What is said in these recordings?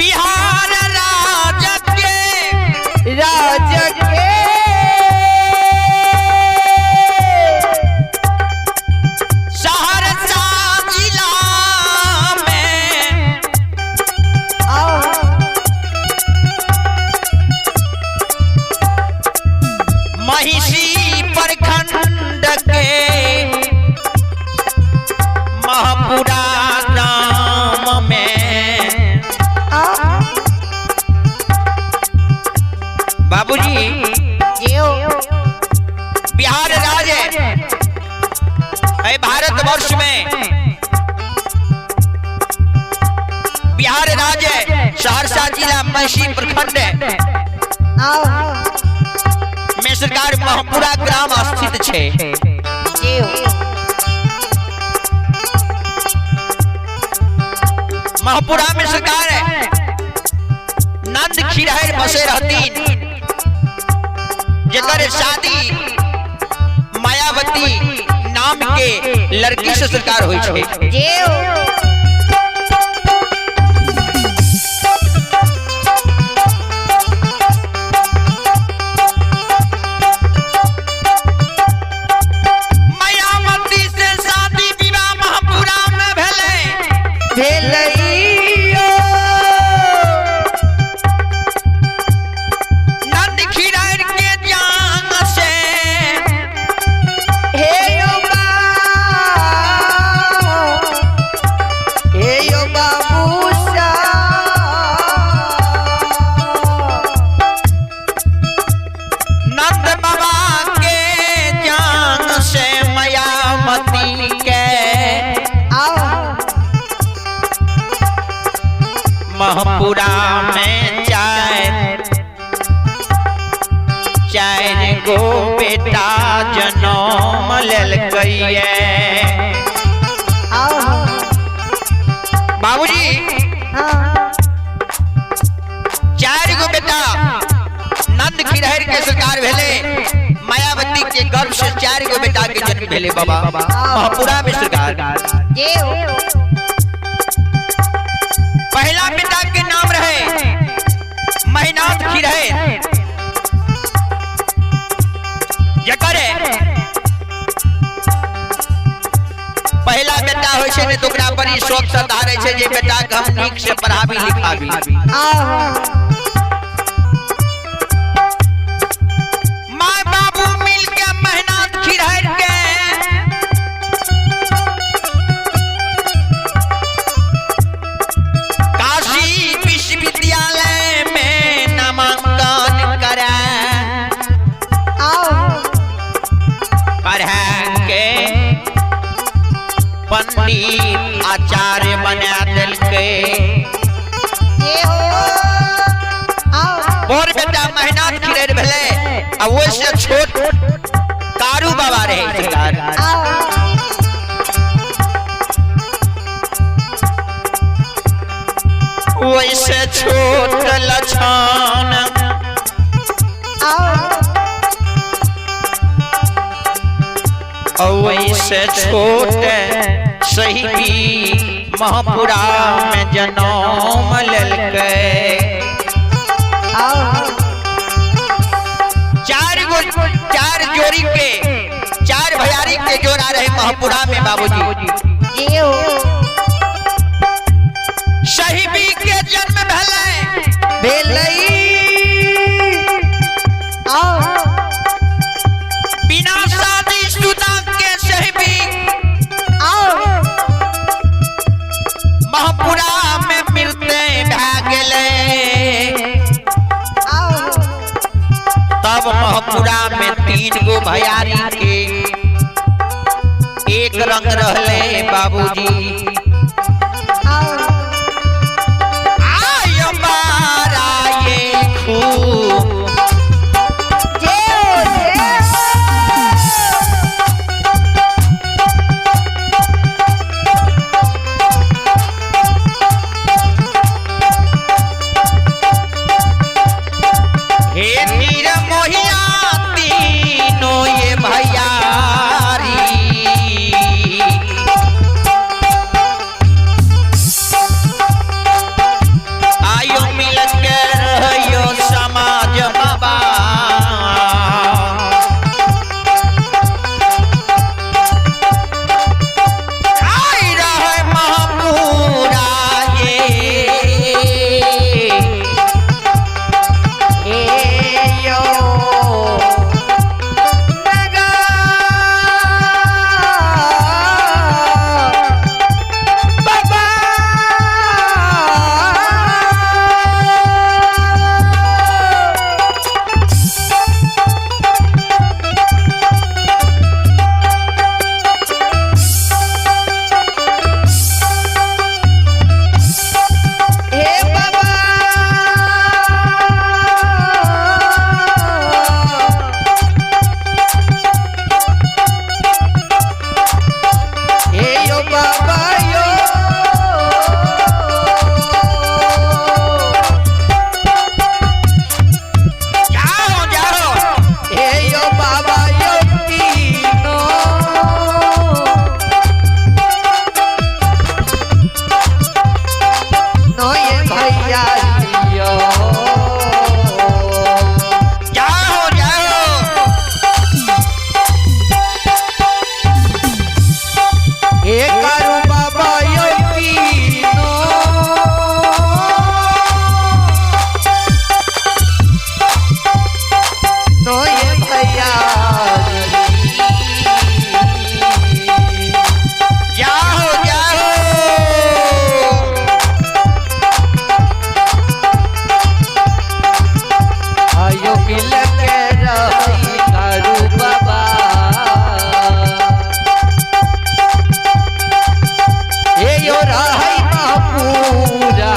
बिहार राज्य के राज के सहरसा जिला में आओ महिषी प्रखंड के महपुरा ग्राम में आओ बाबूजी जियो बिहार राज्य है भारतवर्ष में बिहार राज्य सहरसा जिला महिषी प्रखंड आओ में सरकार महपुरा ग्राम स्थित छे। जियो महपुरा में सरकार नंद खिरहर बसे रहतीन जकर शादी मायावती नाम के लड़की से सरकार हुई छे। जियो मायावती से शादी विवाह महपुरा में भेलै। भेलैयो नंद खिरहर के जान से हे यो बा हे यो बाबू सा नंद बाबा के जान से मायावती के आओ महपुरा में चार चार गो बेटा जनम लेलकैये। आओ बाबूजी हाँ चार गो बेटा नंद खिरहर के सरकार भेले। मायावती के गर्भ से चार गो बेटा के जन्म भेले बाबा महपुरा में सरकार। जियो पहला बेटा के नाम रहे महिनाथ खिरहर जकर पहला बेटा होइ छै ने तऽ ओकरा बड़ी शौक श्रद्धा रहै छै जे बेटा के हम नीक से पढ़ाबी लिखाबी। आओ माय बाबू मिल के मेहनत खिरहर के काशी विश्वविद्यालय में नामांकन करा आओ पढ़ा के पंडित आचार्य बना देलकै। जियो आओ बड़ बेटा मेहनत खिरहर भेलै आ ओहिसँ छोट कारू बाबा रहै सरकार। आओ ओहिसँ छोट लछन आओ ओहिसँ छोट सही महपुरा में जनम लेलकै। आओ चार गो चार जोड़ी के चार भैयारी के जोड़ा रहे महपुरा में बाबूजी। जियो सहीबी के जन्म भेलै भेलई आओ बिना शादी शुदा के सहीबी आओ महपुरा में मिलते भए गेलै। आओ तब महपुरा में तीन गो भैयारी के एक रंग रहले बाबूजी। आओ आय बारा ये खूब जियो जियो हे नीर मोहिया तीनों ये भैयारी। आयो मिल के रहियो समाज बाबा। आई रहे महपूरा ये। ए यो नगा बाबा। हे बाबा। हे यो बाबा यो। जाओ जाओ। हे यो बाबा यो तीनो। नो ये भैया यो। जाओ जाओ। हे कारू बाबा यो तीनो। नो ये भैया। जाओ जाओ। आयो मिल के रही कारू बाबा। हे यो रही महापूरा।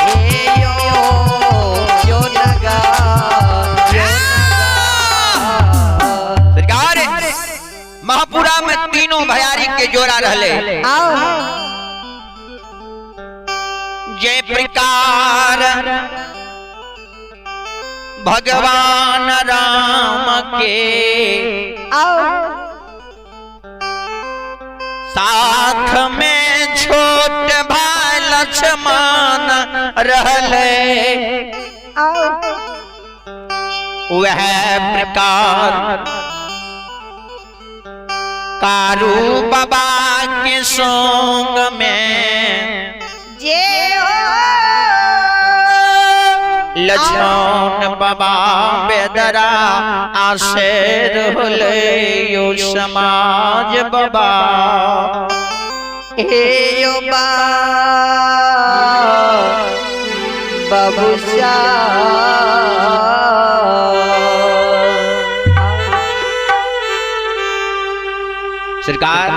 हे यो यो नगा यो नगा। सरकार महापुरा में तीनों भयारी के जोड़ा रहले। आओ। जय प्रकार भगवान राम के आओ। साथ में छोट भाई लक्ष्मण रहले। आओ। वह प्रकार कारू बाबा के संग में जय हो। लक्ष्मण बाबा बेदरा आशेर होले यो समाज बाबा। हे यो बा बाबूशा। सरकार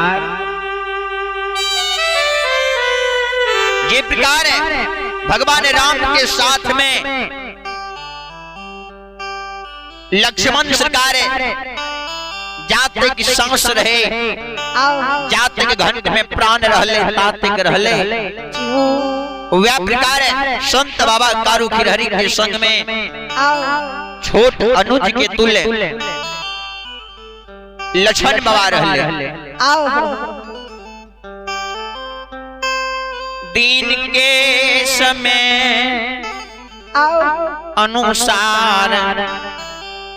ये प्रकार है भगवान राम के साथ में लक्ष्मण सरकार जाते की सांस रहे, आओ। जाते के घंट में प्राण रहले ताते के रहले। वह प्रकार है संत बाबा कारू खिरहरी के संग में आओ। छोट अनुज के तुल्य लक्ष्मण बाबा रहले। आओ। दिन के समय आओ। अनुसार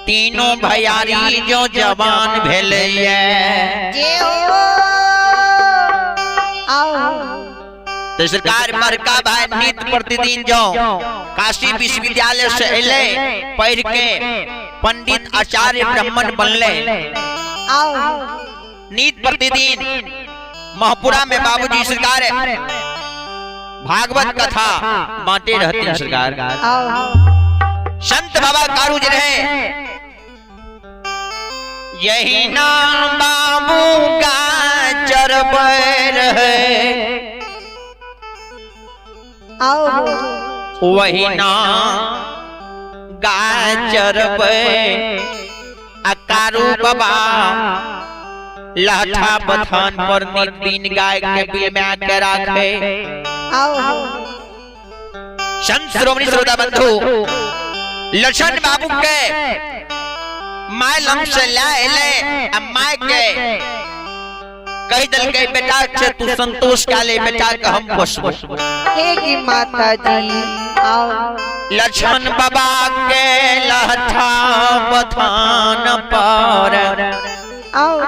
तीनों भैयारी जो जवान भेले जय हो। आओ। तो सरकार बड़का भाई नित प्रतिदिन जो काशी विश्वविद्यालय से अले पढ़ के पंडित आचार्य ब्राह्मण बनले। आओ। नित प्रतिदिन महपुरा में बाबूजी सरकार भागवत कथा बांटे रहते हैं सरकार। आओ। संत बाबा कारू जी रहे यही नाम बाबू का चरबै रहे। आओ। वही नाम गाय चरबै आ कारू बाबा लाठा बथान पर नित दिन गाय के बिल में आके राखे। आओ। संत श्रोमणी श्रोता बंधु लक्षण बाबू के my लंग से लाए ले आ my के कहि देलकै बेटा से तू संतोष कए ले, बेटा के हम पोसबो। हे की माता जी आओ। लक्ष्मण बाबा के लहठा बथान पर आओ।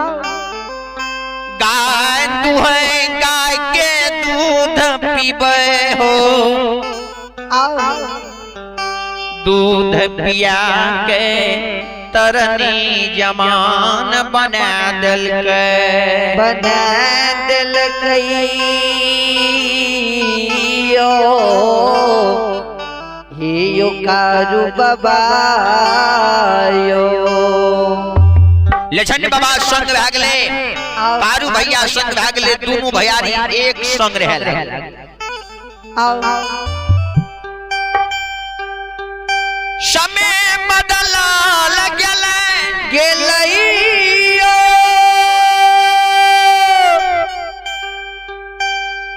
गाय दुहै, गाय के दूध पीबै हो। आओ। दूध पिया के तरनी जमान बना देलकै, बना देलकै यो हे यो कारू बाबा यो। लछन बाबा संग भए गेलै, कारू भैया संग भए गेलै, दुनू भैयारी एक संग रहै लागल। आओ। समय बदलल गेलै, गेलैयो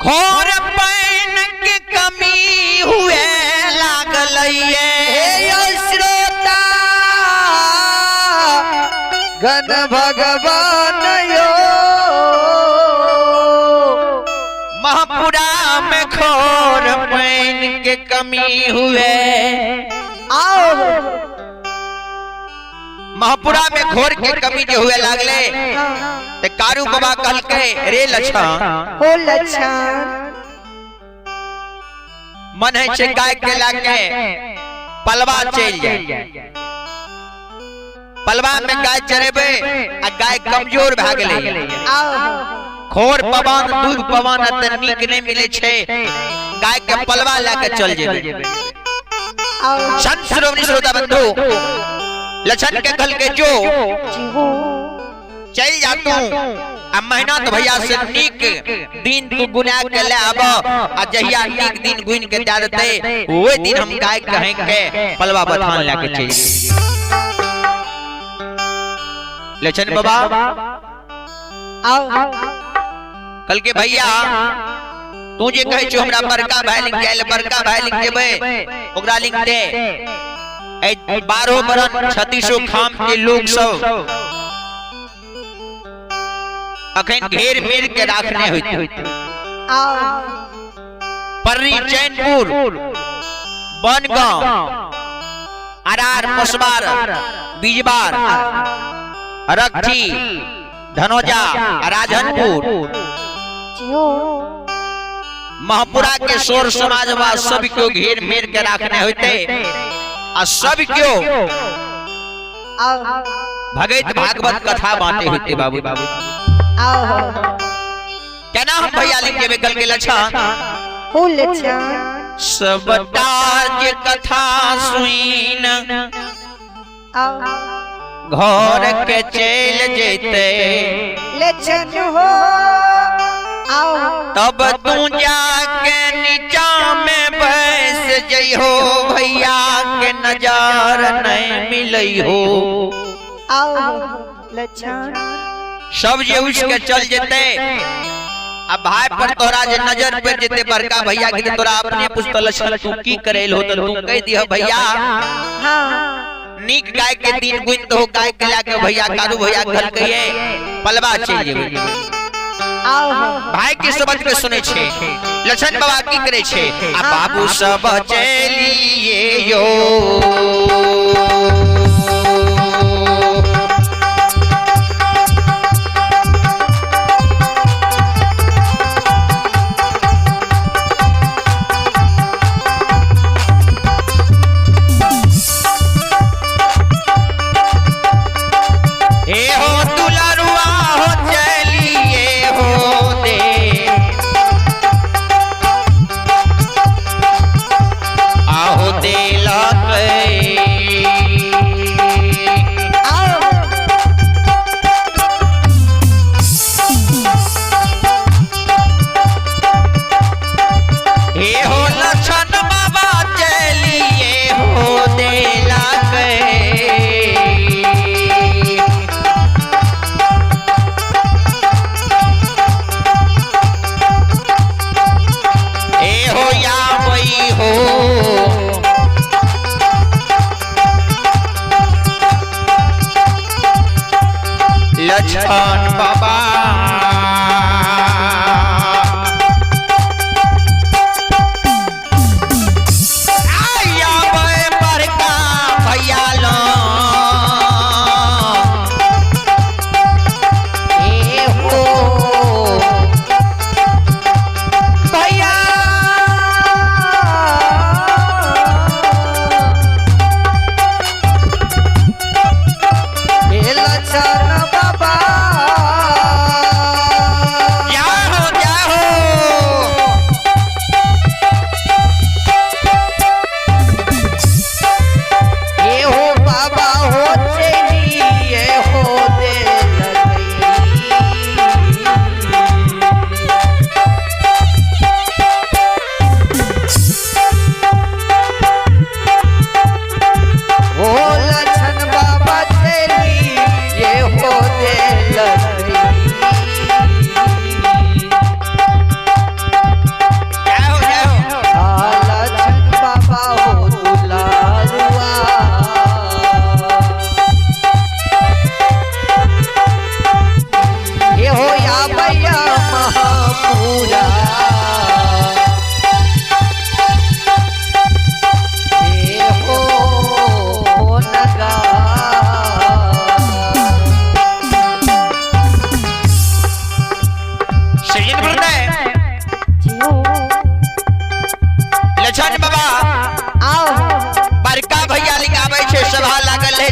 खोर पानि के कमी हुए लागलैये। हे यो श्रोता गण भगवान यो। महापुरा में खोर पानि के कमी हुए। आओ। महापुरा में घोर के कमी जे हुए लागले ते कारू बाबा कहलकै, रे लछन हो लछन, मन है छै गाय के लाके पलवा चलि जाए, पलवा में गाय चरेबै आ गाय कमजोर भए गेलै। आओ। खोर पवन दूध पवन एते नीक नहि मिलै छै, गाय के पलवा लए के चल जेबै। आओ। संत श्रोमणी श्रोता बंधु, लछन के कहल के जो जी हो चल जा तू आ मेहनत भैया से नीक दिन तू गुना के ले आब, आ जहिया नीक दिन गुन के दे देते ओहि दिन हम गाय कहें के पलवा बथान लए के चल जेबै। लछन बाबा आओ। कल के भैया तू जे कहै छौ हमरा बड़का भाई लिंग जाय, बड़का भाई लिंग जेबै, ओकरा लिंग दे। ए 12 बरन 36 खाम के लोग सब अखन घेर मेर के राखने होइत। आओ। पर्री चैनपुर बनगांव अरार पोसबार बीजबार रक्षी धनोजा राजनपुर जी हो महपुरा के शोर समाजवा सब केओ घेर मेर के राखने होते आ सब केओ आओ। भगैत भागवत कथा बांटे होते। बाबू आओ। केना हम भैया लिख जेबै कल के लक्षण हो लछन सबटा जे कथा सुन आओ। घर के चल जेते लछन हो आओ। तब तू जाके नीचा में बैस जइहो, भैया के नजर नहीं मिलई हो। आओ लछन सब जे उठ के चल जेते आ भाई पर तोरा जे नजर पड़ जेते बड़का भैया के, तोरा अपने पुछतल लछन तू की करेल हो, तो तू कह दिह भैया हाँ नीक गाय के दिन गुन दो, गाय के लाके भैया कारू भैया घर कहिए पलवा चल जेबै। आओ। भाई के शब्द के सुनै छै लछन बाबा की करे छै आ बाबू सब चलिए यो ए हो दुलरुआ हो चलिए हो दे आहो देलक। आओ। हे हो लक्षण बाबा चलिए हो देलक। ए हो या वही हो लक्षण बाबा।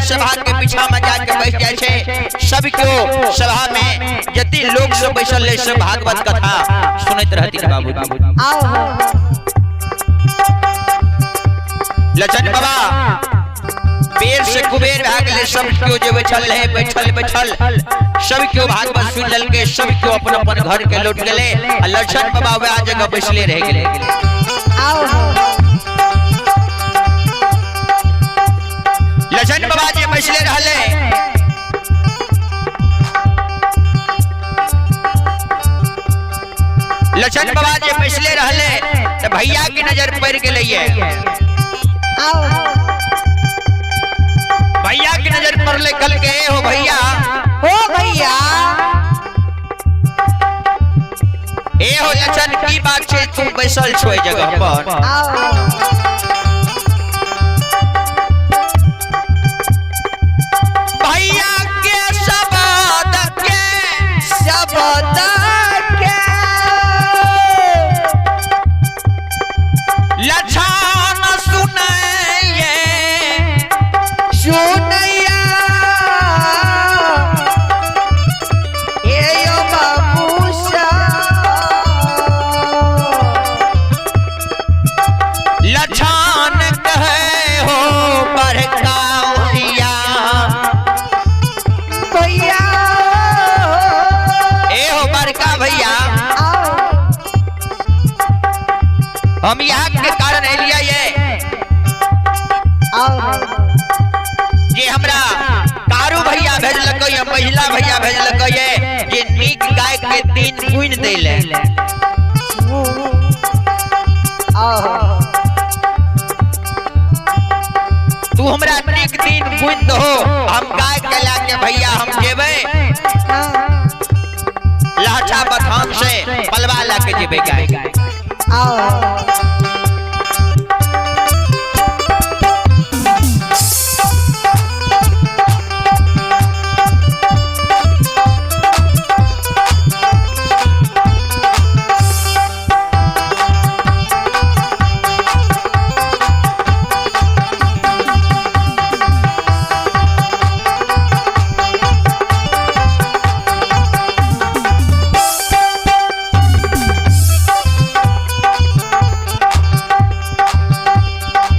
सभा के पीछा में जाके बैठ जाए छे। सब केओ सभा में जति लोग सब बैसल रहे सब भागवत कथा सुनैत रहती बाबूजी। आओ लचन बाबा बेर से कुबेर भए गेलै, सब केओ जे बैठल रहे बैठल बैठल सब केओ भागवत सुनि लेलकै, सब केओ अपन अपन घर के लौट गेलै आ लक्षण बाबा वएह जगह बैसले रहि गेलै। आओ लक्षण बाबा जे बैसले रहलै, लक्षण बाबा जे बैसले रहलै तऽ भैया के नजर पड़ि गेलै। आओ भैया के नजर पड़ले, कहलकै ए हो भैया, हो भैया, ए हो लक्षण, की बात छै तू बैसल छो एहि जगह पर? आओ भैया के शब्द के शब्द के लक्षण सुनैये सुनैया हे यो बाबू लक्षण कहे हो बड़का भैया, भैया, ए हो बड़का भैया, आओ हम यहाँ के कारण एलिया ये आओ जे हमरा कारू भैया भेजलकै ये, महिला भैया भेजलकै ये जे नीक गाय के दिन गुनि दैले। आओ तू हमरा नीक दिन गुनि दहो, हम गाय के लाके भैया हम जेबै लाठा बथान से पलवा लाके जेबै गाय। आओ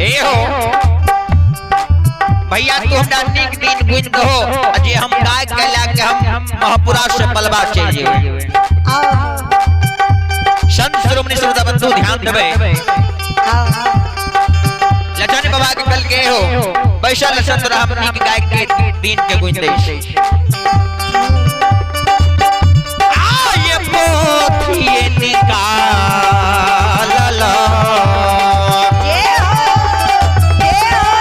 ए हो भैया, तू हमरा नीक दिन गुनि दहो आ जे हम गाय के लाके हम महापुरा से पलवा चलि जेबै। आओ संत शिरोमणि श्रोता बंधु ध्यान देबै। आओ लछन बाबा के कल के हो बैसल लछन तोरा हम नीक गाय के दिन के गुनि दै छी। आ ये पोथिए निकालल ये हो, ये हो।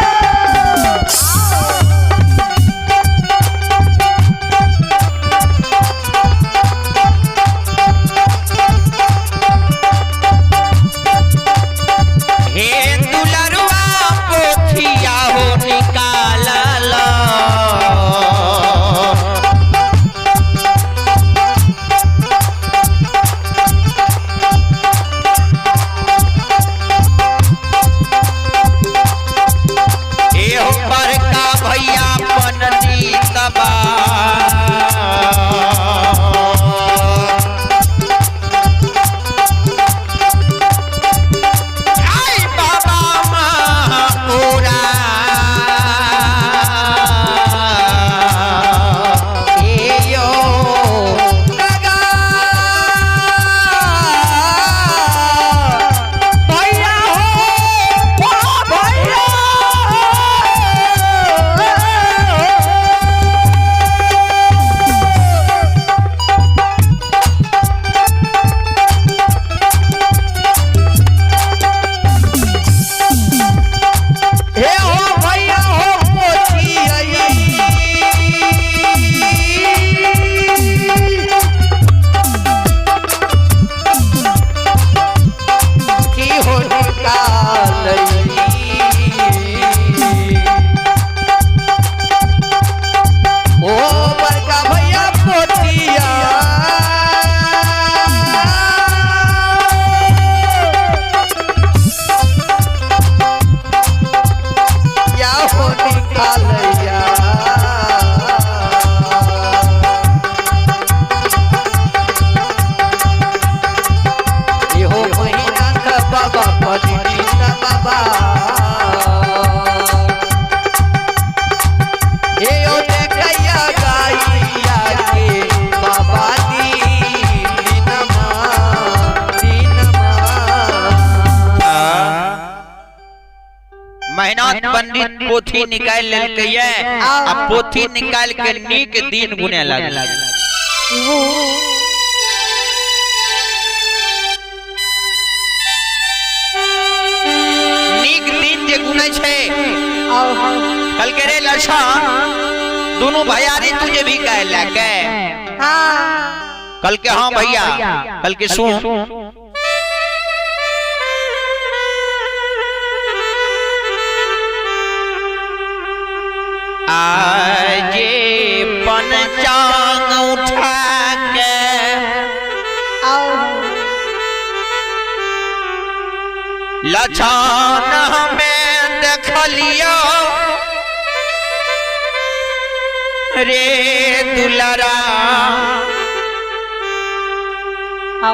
हे दुलरुआ पोथिया हो निकालल। बाबा। हे ओ देखैया गाइया के बाबा दीन दिनमा दिनमा। मेहनत पंडित पोथी निकालि लेलकै ये आ पोथी निकालि के नीक दिन गुने लागल। नीक दिन जे गुनै छै कहलकै रे लछन दोनों भैयारी तू जे भी गाय लए के। हाँ। कहलकै हाँ भैया। कहलकै सुन आज पंचांग उठा के लछन हमें देखलियो रे दुलारा।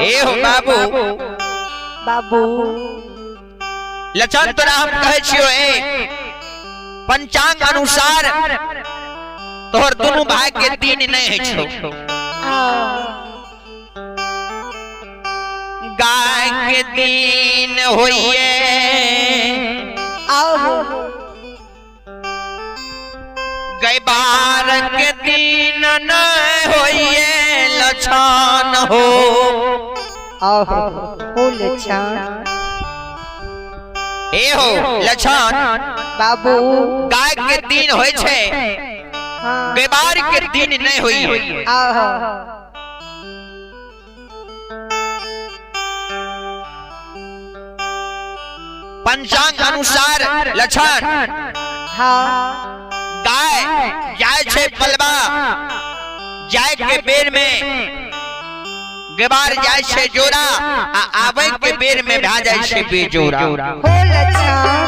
ए हो बाबू बाबू लछन तोरा हम कहै छियो ए पंचांग अनुसार तोहर दोनों भाई के दिन नहीं है छो। गाय के दिन होइए आओ गैबार के दिन नहीं होइए लछन हो। आओ हो लछन ए हो लछन बाबू गाय के दिन होय छै गैबार के दिन नहीं होइए। आओ पंचांग अनुसार लछन हाँ गाय जाय छै पलवा जाय के बेर में गैबार जाय छै जोड़ा आ आबै के बेर में भए जाय छै बेजोड़ा। हो लछन।